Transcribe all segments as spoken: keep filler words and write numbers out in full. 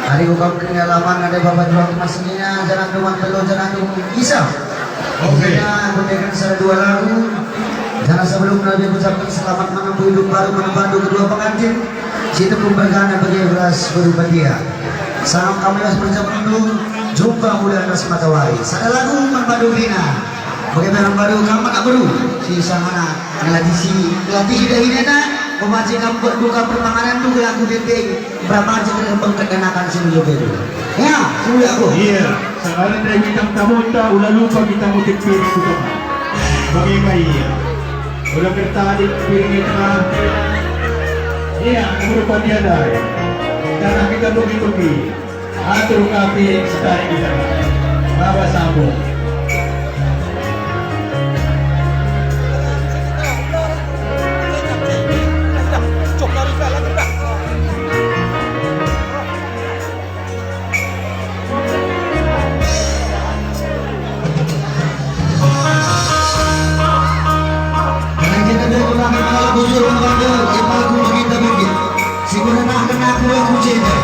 Ari uga kena laman ada Bapak Juang Mas Nina, jangan cuma perlu jangan cuma bisa. Oke. Jadi, aku dengar salah dua lagu. Jangan sebelum Nabi ucapkan selamat menempuh hidup baru, menempuh kedua pengantin. Situ pun bergana bagi beras berupa dia. Salam kami mas berjam rindu, jumpa muda atas matawari. Sada lagu man Badu Rina. Bagi barang baru, kam anak baru. Si sangana ngelatih si, ngelatih si dahinana, memancing kam buat duka permanganan tu lagu dendeng. Berapa aja kena bengket dan akan si dulu bedu. Ya, sudah aku. Iya, sekarang dari bintang tamu tak ulah lupa kita mutip piring tu teman. Bagi kai ya? Udah kertadi piring itu mah. Iya, berupa dia dah. Karena kita bagi-bagi. Atur kapi setari kita. Baba sambung. Si kurenahken aku, aku jenda.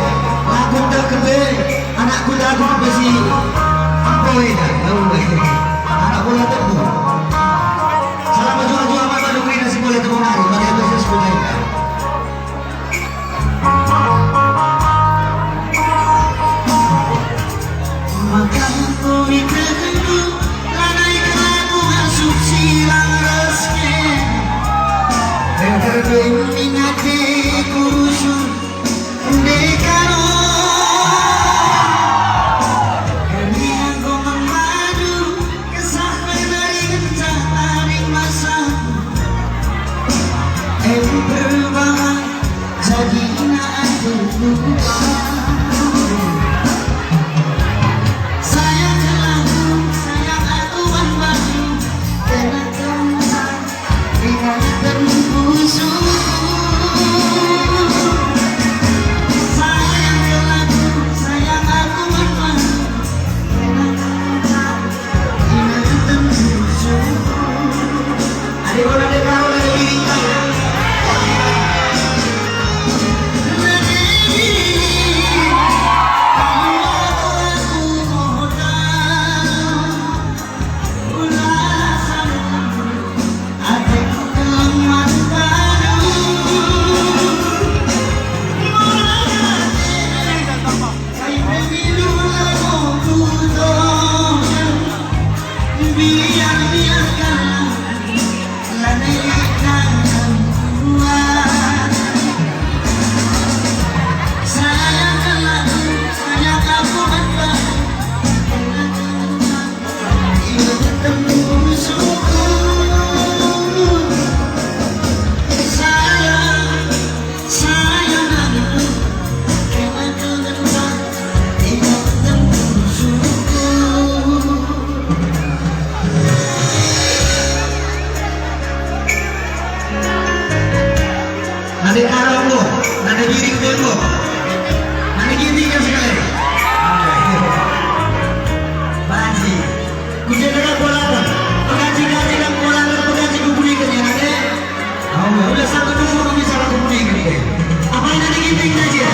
Aku tak kebe, anakku tak aku kebe si apa weda. Anak bola tebu. Salam baju-baju amat badu kerina si bola tebu nari. Bagi apa sih sebuah Maka engkau ikekendu, lanai kelaku masuk silang resken. Engkau ikekendu, ingat dek urusun, ndekaro. Kami engkau mengadu, kesah penari kencah taring masaku. Em perubahan, jadina aturku. Sayang kelaku, sayang aku wan baju, kena kemsa, ingatkan musuhku. Sayang kelaku, sayang aku wan baju, kena kemsa, ingatkan musuhku. Nande Karo enggo, nande Biring pe enggo, nande Ginting kan sekali. Banci. Kucenda kap kualaken, peganci-ganci kap kualaken, peganci kubuliken ya, nande. Oh, ya, udah sanggup dulu, bisa aku kubuliken. Apa yang nande Ginting aja?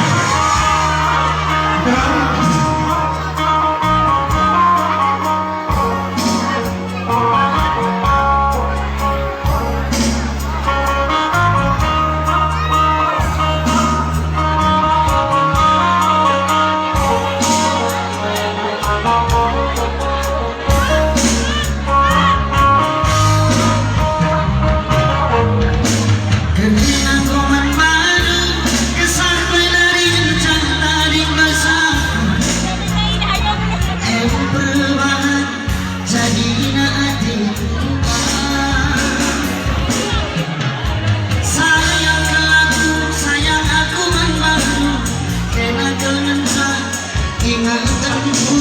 Terang. Kerina koman baru, kesah kue dari encang tading basah. Em perubahan, jadina atiku. Sayang kelaku, sayang aku man baru, kena kelensa, ingat tempu.